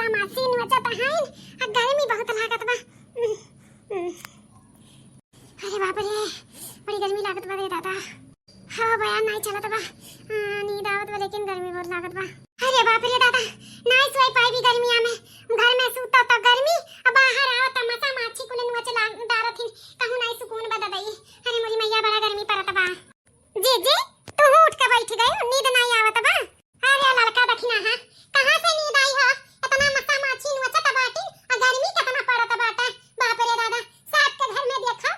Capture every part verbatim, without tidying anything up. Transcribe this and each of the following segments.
मासी नोचत हईन, आ गर्मी बहुत लागत बा। उम, उम। अरे बाप रे, बड़ी गर्मी लागत बा रे दादा। हवा बयार नाई चलत बा। आ, नींद आवत बा, लेकिन गर्मी बहुत लागत बा। अरे बाप रे दादा, नाई सोई पाई भी गर्मिया में। घर में सूतो तो गर्मी, आ बाहर आओ तो मसा माछी कुल नोच लाग डारत हिन। कहूँ नाई सुकून बा ददई। अरे मोरी मैया, बड़ा गर्मी परत बा। जीजी, तू उठ के बैठ गई, नींद नाई आवत बा? अरे ललका दखिना, हाँ, कहाँ से नींद आई हो? इतना मसा माछी नोचत बाटी, आ गर्मी कितना पड़त बाटे। बाप रे दादा, सबके घर में देखा,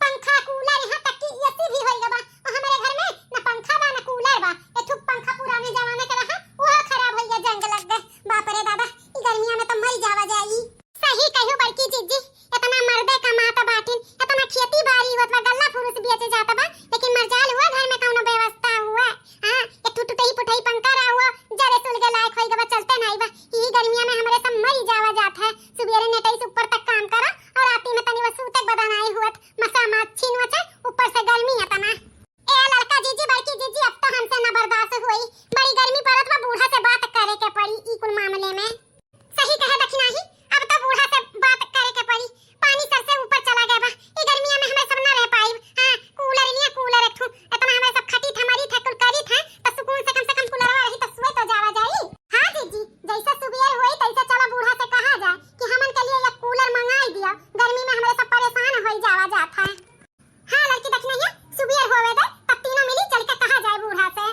पंखा, कूलर, यहाँ तक कि एसी भी होई गवा। और हमारे घर में ना पंखा बा, ना कूलर बा। एक ठो पंखा पुराने जमाने के रहा, वो खराब होई गवा, जंग लग गए। बाप रे दादा, ई गर्मिया में तो मर जावा जाई। सही कहियो बड़की जीजी, इतना मर्दे कमात बाटिन, इतना खेती बाड़ी होत बा, गल्ला फुरुस बेचे जात बा, लेकिन मरजाल हुआ घर में कौनो व्यवस्था हुआ। हाँ, एक ठो टुटही पुटही पंखा रहा हुआ, जरे सुलगे लायक होई गवा, चलते नाई बा। यही गर्मिया में हमरे सब मरी जावा जात है। सुबेरे नेटई से ऊपर तक काम करा और राती में तनी वो सूते के बदनाई हुअत, मसा माछी नोचे, ऊपर से गर्मी इतना। ए ललका जीजी, बड़की जीजी, अब तो हमसे ना बर्दाश्त हुई, बड़ी गर्मी पड़त बा, बूढ़ा से बात करे के पड़ी ई कुल मामले में। सही कहे दखिनाही, अब तो बूढ़ा से बात करे के पड़ी। पानी सर से ऊपर चला गया बा। ई गर्मिया में हमें सब ना रह पाई। हाँ, कूलर लिया, कूलर एक ठो। इतना हमें सब खटी था, मरी था, कुल करी था, तो सुकून से कम से कम कूलरवा रही तो सुए तो जावा जाई। हाँ जीजी, जैसा सुबेर होई तैसा चला बूढ़ा से कहा जाए कि हमन के लिए एक कूलर मंगाई दिया, गर्मी में हमें सब परेशान होई जावा जात है। हाँ लड़की दखिनैया, सुबेर होवे दे, तब तीनों मिली चल के कहा जाए बूढ़ा से।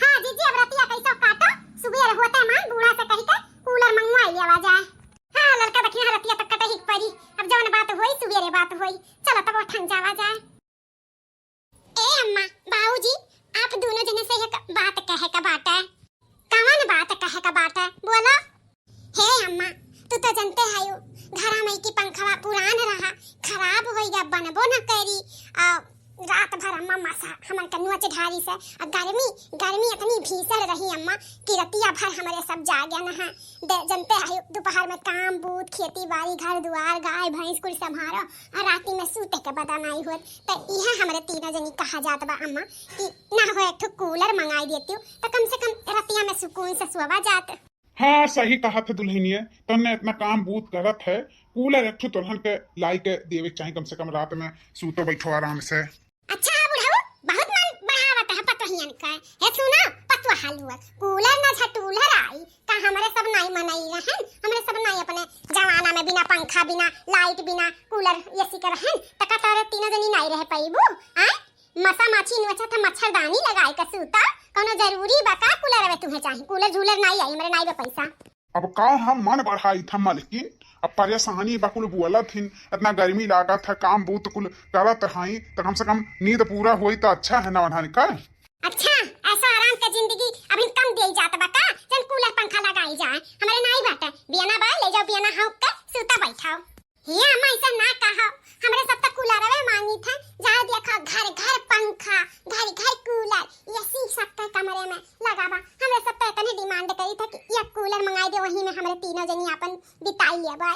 हाँ जीजी, अब रतिया कैसो काटो, सुबेर होते मान बूढ़ा से कही के कूलर मंगवाई लेवा जाए। हाँ लड़का दखिना, रतिया तक कटही के परी, अब जौन बात होई सुबेरे बात होई। चलो तब ठन जावा जाए। ए अम्मा, बाबूजी, आप दोनों जने से एक बात कहे का बाटे। कवन बात कहे का बाटे, बोलो। हे अम्मा, तू तो जनते हयू, घरा में की पंखवा पुरान रहा, खराब होई गया, बनबो न करी। आ, रात भर अम्मा मसा हमन के नोच ढारी से, आ गर्मी, गर्मी इतनी भीषण रही अम्मा कि रतिया भर हमरे सब जागे न है। दे, जनते हयू, दोपहर में काम बूत, खेती बाड़ी, घर दुआर, गाय भैंस कुल संभारो, आ राती में सूते के बदनाई होत। त इहे हमरे तीनों जनी कहा जात बा अम्मा कि ना हो एक ठो कूलर मंगाई देती, त कम से कम रतिया में सुकून से सोवा जात। हाँ, सही कहत है दुल्हनिया, तन्ने इतना काम बूत करत है, कूलर एक ठो तोहन के लाई के देवे के चाही, कम से कम रात में सूतो बैठो आराम से। अच्छा है बुढ़ऊ, बहुत मन बढ़ावत है पतोहियन का। हे सुनो, पतोहा लोग, कूलर ना झटूलर आई, का हमरे सब नाई मनई रहन, हमरे सब नाई अपने जमाना में बिना पंखा, बिना लाइट, बिना कूलर, एसी के रहन, त का तोरे तीनों जनी नाई रह पईबू? आय? मसा माछी नोचत है, मच्छरदानी लगाए के सूता। कौनो जरूरी बा का कूलर? अबे तुहे चाही कूलर झूलर नाई आई, हमरे नाई बा पैसा। अब का हम मन बढ़ाई था मलकिन, अब परेशानी बा कुल बोलत हिन, इतना गर्मी लागत है, काम बूत कुल करत हई, त कम से कम नींद पूरा होई त अच्छा है नवनहन का। अच्छा, ऐसा आराम के जिंदगी अभी कम देई जात बा का? जन कूलर पंखा लगाई जाए, हमरे नाई बाटे, बियना बा, ले जाओ बियना हौंक के सूता बैठाओ। हे अम्मा, ऐसा ना कहो, हमरे सब तो कूलरवे मांगी था। जहाँ देखो घर घर पंखा, घर घर कूलर, एसी सबके कमरे में लगा बा। हमरे सब तो इतने डिमांड करी था कि एक कूलर मंगाई दे, वही में हमरे तीनों जनी आपन बिताई लेबे।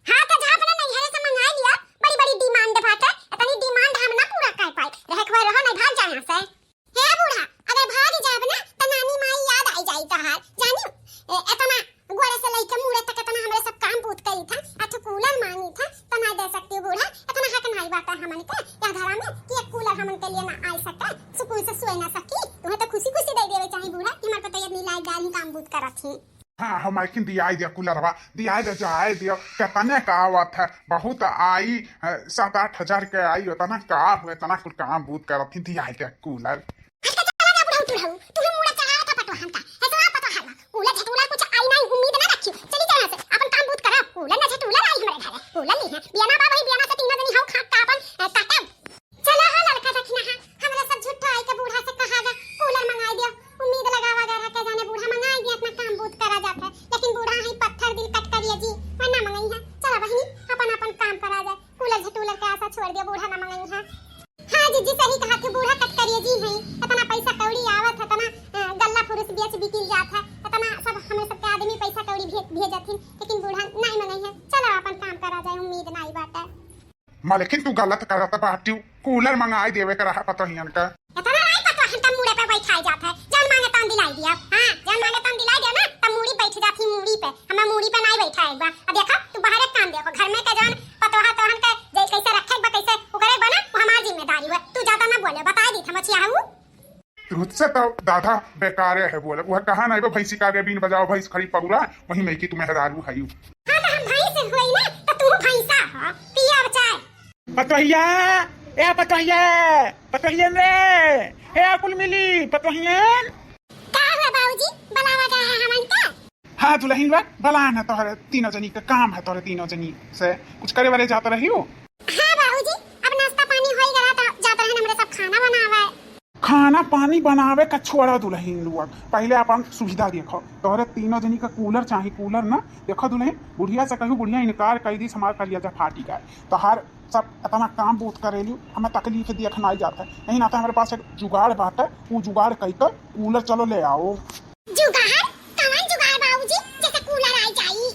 हाँ तो जा अपने नैहरे से मंगाई लिया, बड़ी बड़ी डिमांड बाटे, इतनी डिमांड हम ना पूरा कर पाए। रहे के रहो, नहीं भाग जाए यहाँ से। हे बूढ़ा, अगर भाग जाब ना, त नानी माई याद आई जाई तहार। जानी, ए, एतना गोरे से लइके मूड़े तक एतना हमरे सब काम पूत करी था, आ तू कूलर मांगी था, त ना दे सकती बूढ़ा। एतना हक नाई बाटे हमन के, या घरा में कि एक कूलर हमन के लिए ना आई सके, सुकून से सोए ना सकी। तुम्हें तो खुशी खुशी दे देवे चाही बूढ़ा कि हमार पतोहिया इतनी लायकदार ही काम पूत करत ही। हाँ, हम आइकिन दियाई दिया कूलरवा, दियाई दे, जाए दियो। कितने का आवत है, बहुत आई, अ, सात आठ हजार के आई, उतना का हो, इतना कुल काम बूत करत ही, दियाई दे कूलर। हट के चला जा बुढ़ऊ तुढ़ऊ, तुम्हें मूड़ा चढ़ावा था पटवाहन का, है तो आप पटवाहन, कूलर झटूलर कुछ आई नहीं, उम्मीद ना रखी, चली जाओ यहाँ से, अपन काम बूत करो, कूलर ना झटूलर आई हमारे घर, कूलर ली है, बियाना बा वही बियाना से तीनों दिन हाउ खा का अपन, अ, काटब। चला हो ललका दखिना हा, हमरा सब झूठा आई के बूढ़ा से कहा जा, कूलर मंगाई दियो। उम्मीद लगावा गया रहा के जाने बूढ़ा मंगाई दिया, इतना काम बूत करा जात है, लेकिन बूढ़ा है पत्थर दिल कट करिए जी, वरना मंगाई है। चला बहिनी, अपन अपन काम करा जाए, कूलर झटूलर के आशा छोड़ दियो, बूढ़ा ना मंगाई है। हाँ जीजी, सही कहा थे, बूढ़ा कट करिए जी है, इतना पैसा कौड़ी आवत है, इतना, अ, गल्ला फुरुस बेच बिकिल जात है, इतना सब हमें सबके आदमी पैसा कौड़ी भे-, भेजत हिन, लेकिन बूढ़ा नहीं मंगाई है। चला अपन काम करा जाए, उम्मीद नहीं बाटे। मलकिन, तू गलत करत बाटिउ, कूलर मंगाई देवे के रहा पतोहियन का। इतना नहीं पतोहन का मूड़े पे बैठाई जात है, जौन मांगे तौन दिलाई दिया। हाँ, जौन मांगे तौन दिलाई दिया ना, तब मूड़ी बैठ जाती, मूड़ी। तो दादा बेकारे है बोले, वह कहा नहीं बा, भैंसी का आगे बीन बजाओ, भैंस खड़ी पगुरा, वही में कि तुम्हें हरारू है यू। हाँ, तो हम भैंस होई ना, तो तू भैंसा हो, पिया चाय। पतोहिया, ए पतोहिया, पतोहियन रे, ए कुल मिली, पतोहियन। का हुआ बाबूजी, बुलावा गया है हमन का? हाँ दुलहिन बा, बलान है तोहरे तीनों जनी का काम है, तोहरे तीनों जनी से कुछ करे वाले जात रही हो? हाँ बाबूजी, अब नाश्ता पानी होई गया तो जात रहन हमरे सब खाना बनावे। खाना पानी बनावे का छोड़ा दुलहिन लोग, पहिले अपन सुविधा देखो। तोहरे तीनों जनी का कूलर चाही, कूलर ना। देखो दुलहिन, बुढ़िया से कहू, बुढ़िया इनकार कइ दी, हमार कलिया जा फाटी गए। तोहार सब इतना काम बहुत करेली, हमें तकलीफ देख ना जाता है। यही नाते हमारे पास एक जुगाड़ बाटे, वो जुगाड़ कइ के कूलर चलो ले आओ। जुगाड़? कवन जुगाड़ बाबूजी, जैसे कूलर आ जाई?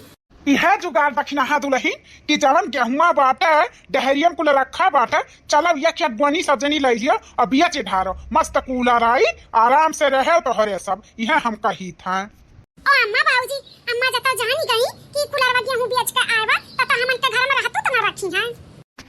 इहे जुगाड़ दखिनहा दुलहिन कि जवन गेहुआ बाटे, डहरियन कुल रखा बाटे, चलो एक एक गोनी सब जनी लइ लियो और बेच ढारो, मस्त कूलर आई, आराम से रहे तोहरे सब, इहे हम कही था। ओ अम्मा बाबूजी, अम्मा जब तो जानी गई कि कूलरवा गेहूं बेच के आए बा, तब तो हमन के घर में रहतू तो ना रखी हैं।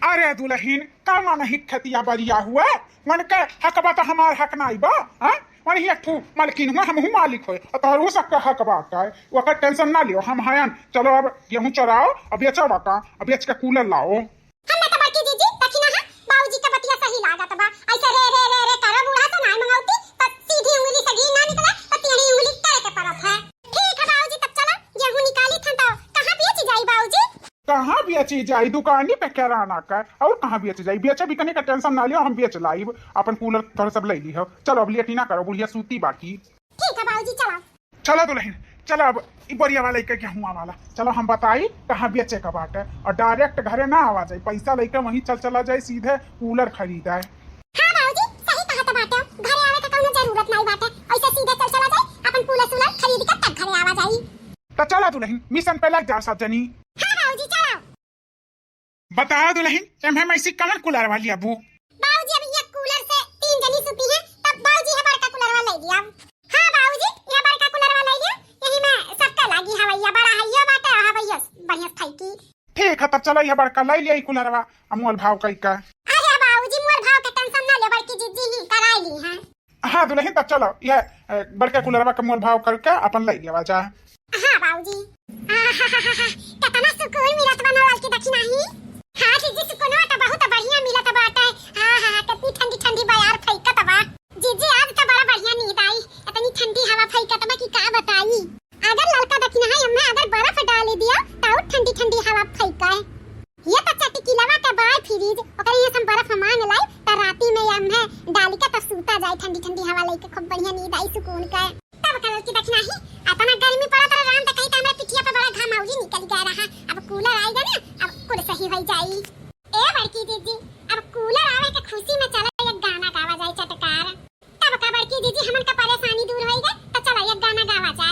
अरे दुलहिन, का माने हित खेतिया बरिया हुआ? मन के हकबा तो हमार हक नाई बा, हाँ? मन ही एक ठू मालकिन हुआ, हम हूँ मालिक होए, और तोहरो सबका हक बाटे, ओकर टेंशन ना लियो, हम हयन। चलो अब गेहूं चराओ, अब बेचो बा का, अब बेच के कूलर लाओ। हम ना तो बड़की जीजी, दखिनहा, बाबूजी का बतिया सही लागत बा, ऐसे रे रे रे रे करो, बूढ़ा से नाई मंगौती, तो सीधी उंगली से घी ना निकले, तो टेढ़ी उंगली करे के पड़त है। ठीक है बाबूजी, तब चलो गेहूं निकाली थन, तो कहाँ बेची जाई बाबूजी? कहाँ बेची जाई? दुकानी पे किराना का, और कहाँ बेची जाई? बेचे बिकने का टेंशन ना लियो, हम बेच लाइब, अपन कूलर तोहरे सब ले ली हो। चलो अब लेटी ना करो, बुढ़िया सूती बाकी। ठीक है बाबूजी, चलो। चलो दुलहिन, चलो अब ई बरिया वाला इके गेहुआ वाला, चलो हम बताई कहाँ बेचे का बाटे, और डायरेक्ट घरे ना आवा जाए, पैसा लेके वहीं चल चला जाए सीधे कूलर खरीदाए। हाँ बाबूजी, सही कहत बाटे, घरे आवे के कौनो जरूरत नहीं बाटे, ऐसे सीधे चल चला जाए, अपन कूलर सूलर खरीद के तब घरे आवा जाई। तो चला दुलहिन, मिशन पे लग जाओ सब जनी। हाँ बाबूजी, चलो। बताओ दुलहिन, एम्हे में से कवन कूलरवा लियाबू? बाबूजी, अब ये कूलर से तीन जनी सुती हैं, तब बाबूजी ये बड़का कूलरवा ले लिया। हाँ बाबूजी, ये बड़का कूलरवा ले लिया, यही में सबका लागी हवैया, बड़ा हइयो बाटे, हवैया बढ़िया फैकी। ठीक है, तब चलो ये बड़का ले लिया ई कूलरवा, आ मोल भाव कई का। अरे बाबूजी, मोल भाव के टेंशन ना ले, बड़की जीजी ही कराई ली हैं। हाँ दुलहिन, तब चलो, यह, अ, बड़का कूलरवा के मोल भाव करके अपन ले लेवा जा। हाँ बाबूजी। आहाहाहा, कितना सुकून मिलत बा ना ललकी दखिनहा। हाँ जीजी, सुकूनवा तो बहुत बढ़िया मिलत बाटे। हाँ, हाँ, हाँ, कितनी ठंडी ठंडी बयार फैकत बा। जीजी, आज तो बड़ा बढ़िया नींद आई, इतनी ठंडी हवा फैकत बा कि का बताई। अगर ललका दखिनहा, एम्हे अगर बर्फ डाल दिया, तो और ठंडी ठंडी हवा फैका है। ये तो चटकिलवा के बाय फ्रिज, ओकरे यहाँ से हम बर्फ मांग लाई, त राती में एम्हे डाली के त सूता जाए, ठंडी ठंडी हवा लेके खूब बढ़िया नींद आई सुकून के। तब का ललकी दखिनहा, इतना गर्मी पड़त रहे राम, त कहीं त हमरे पिठिया पे बड़ा घाम औरी निकल गया रहा। अब कूलर आएगा ना, अब कुल सही हो जाई। ए बड़की जीजी, अब कूलर आवे के खुशी में चला एक गाना गावा जाए चटकार। तब का बड़की जीजी, हमन का परेशानी दूर होई गए, त चला एक गाना गावा जा।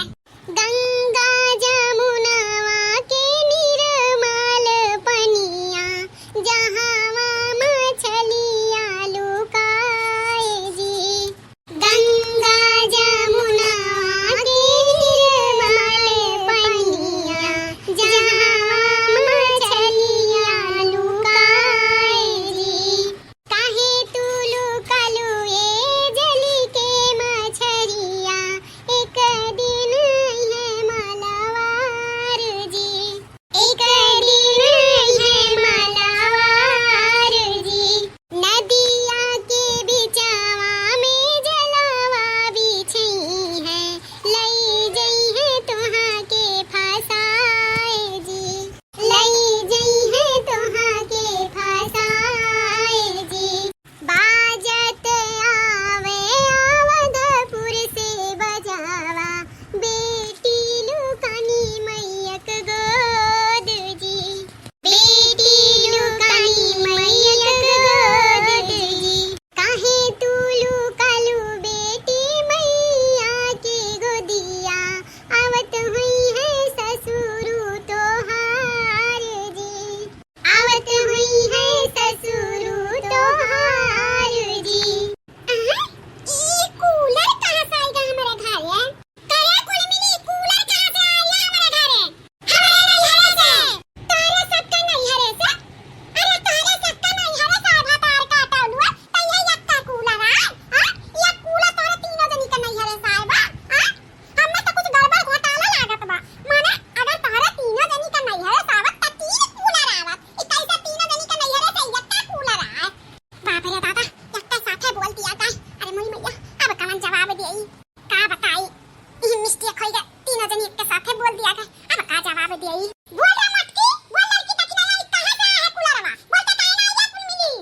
बोल रे मटकी, बोल लड़की, देखी ना, ई कहाँ से आया है कूलरवा? बोल के काहे ना आया कुल मिली?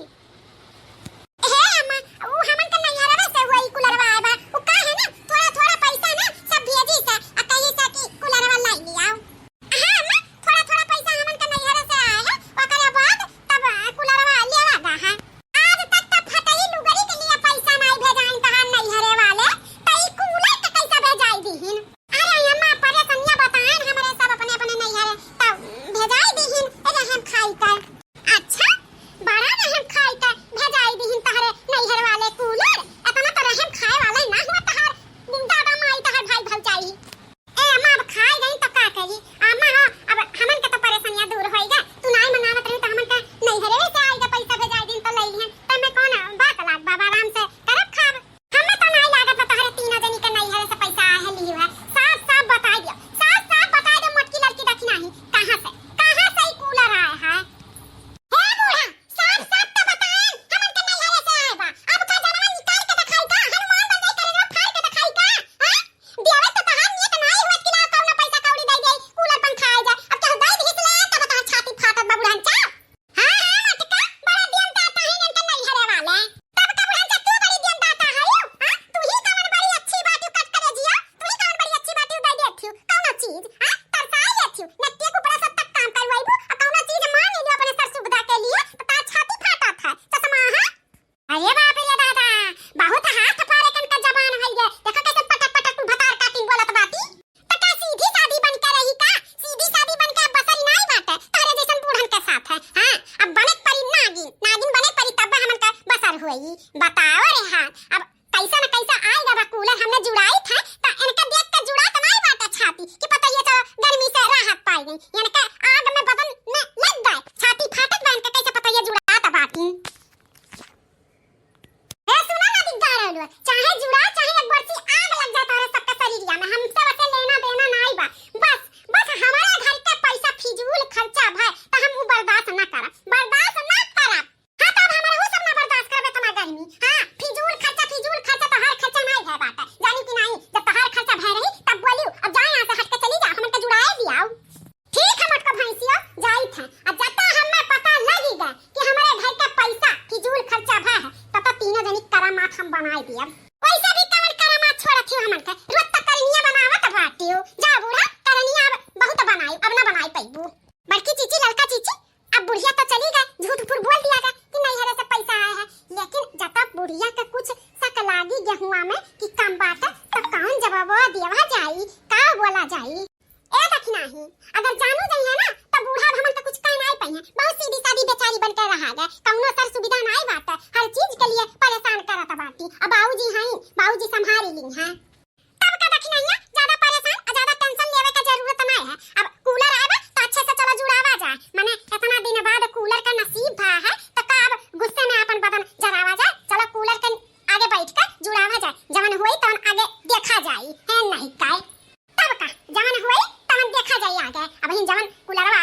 हे अम्मा, उ हमन के नैहरवे से हुआ ई कूलरवा आए बा। उ का है ना, थोड़ा थोड़ा पैसा ना सब भेजी से, आ कही से कि कूलरवा लाई ले आओ। हाँ अम्मा, थोड़ा थोड़ा पैसा हमन के नैहरे से आए है, ओकरे बाद तब, आ, कूलरवा लेवा दा है। आज तक तो फटही लुगरी के लिए पैसा नाई भेजाइन तहार नैहरे वाले, त ई कूलर के कैसे भेजाई दीहिन? अरे अम्मा, परेशानियाँ बताएन हमरे सब अपने अपने नैहरे, तब भेजाई दीहिन रहम खाई कर। अच्छा, बड़ा रहम खाई कर भेजाई दीहिन तहरे नैहर वाले कूलर। इतना तो रहम खाए वाला ना हुआ तहार दादा माई, तहार भाई भौजाई। ए अम्मा, अब खाए गई तो का करी? अम्मा हो, अब हमन के तो परेशानियाँ दूर होई गा। तू नाई मंगावत रही तो हमन के नैहरे से आई गा पैसा भेजाई दीन तो ले लिहन। तब में कौन बात लाग बाबा, आराम से करब खाब। हमें तो नाई लागत बा तोहरे तीनों जनी के नैहरे से पैसा आए है, लियो है। साफ साफ बताई दियो, साफ साफ बताई दे मोटकी लड़की, देखी नाही कहाँ से, कहाँ से ई कूलर आए है। हे बूढ़ा, साफ साफ तो बताएन, हमन के नैहरे से आए बा। अब का जनवा निकाल के दिखाई का? हनुमान बन जाई, करेजा फाड़ के दिखाई का? हाँ? देवे तो तहार नियत नाई हुआ कि लाओ कौनो पैसा कौड़ी दे दे, कूलर पंखा आ जाए। अब केहू दे दिहिस ले, तब तहार छाती फाटत बा बुढ़न चा। हाँ, हाँ, मटका, बड़ा दियन दाता है इनके नैहरे वाले। तब का बुढ़न चा तू बड़ी दियन दाता है, हाँ? तू ही कवन बड़ी अच्छी बात यू कट करे जिया, तू ही कवन बड़ी अच्छी बात यू दे देथियो, कौनो चीज, हाँ? तरसाई लेथियो, नट्टे कुपड़ा सब तक काम करवाइबू, और कौनो चीज मांग लियो अपने सर सुविधा के लिए, तो तार छाती फाटत है, चश्मा, हाँ? अरे बाप रे दादा, बहुत हाथ पारे कन का जबान है ये। देखो कैसे पटक पटक तू भतार काटिन बोलत बाटी। त का सीधी सादी बन के रही का? सीधी सादी बन के बसरी नाई बाटे, तोहरे जैसन बूढ़न के साथ है। हाँ, अब बने के परी नागिन, नागिन बने के परी तब हमन का बसर होई। बताओ रे हाँ, अब कैसा न कैसा आए गा बा कूलर हमने जुड़ाई था, त इनके देख के जुड़ा त नाई बाटे छाती कि पता ये चलो गर्मी से राहत पाई गई। इनके आग में बदन में लग गए, छाती फाटत बा इनके, कैसे पता ये जुड़ा त बाटी। ए, सुना ना, दिग्गा रह लो, चाहे जुड़ा, चाहे एक बरसी आग लग जाए तोहरे सबके शरीरिया में, हमसे वसे लेना देना नाई बा। बस, बस हमारे घर के पैसा फिजूल खर्चा भय, त हम उ बर्दाश्त ना करब, बर्दाश्त ना करब। हाँ, तब हमारे उ सब ना बर्दाश्त करबे, तुम्हार गर्मी। हाँ, फिजूल खर्चा, फिजूल खर्चा, तोहार खर्चा नाई भय बाटे, जानी कि नाई? जब तोहार खर्चा भय रही, तब बोलियो, अब जाओ यहाँ से हट के चली जाओ, हमन के जुड़ाए दियाओ। ठीक है मोटको भैंसियो, जाइत है। आ जता हमें पता लगी गए कि हमारे घर का पैसा फिजूल खर्चा भा है, तता तीनों जनी करामात हम बनाए दियब। वैसे भी कवन करामात छोड़त हो हमन के, रोज तक करनिया बनावत बाटियो। जा बूढ़ा, करनिया अब बहुत बनाई, अब ना बनाई पैबू। बड़की चीची, ललका चीची, अब बुढ़िया तो चली गए, झूठ फूर बोल दिया गए कि नैहरे से पैसा आया है, लेकिन जता बुढ़िया के कुछ शक लागी गेहुआ में कि कम बात है, तो कौन जवाब दिया जाई, का बोला जाई? ए दखिनाही, अगर जानू जइहे ना, त बूढ़ा अब हमन के कुछ कह नाई पइहे। बहुत सीधी सादी बेचारी बन के रहा गए, कौनो सर सुविधा नाई बाटे, हर चीज के लिए परेशान करत बाटी। अब बाबूजी हईं, बाबूजी संभारी लीहे। तब का दखिनाहिया, ज्यादा परेशान और ज्यादा tension लेवे के जरूरत नाई है। अब कूलर आए बा, त अच्छे से चलो जुड़ावा जाए। माने, इतना दिन बाद कूलर का नसीब भा है, त का अब गुस्से में अपन बदन जरावा जाए? चलो कूलर के आगे बैठ के जुड़ावा जाए, जवन होई तवन आगे देखा जाई, है नहीं काय? तब का, जवन होई, तवन देखा जाई आगे। अबहिन जवन कूलरवा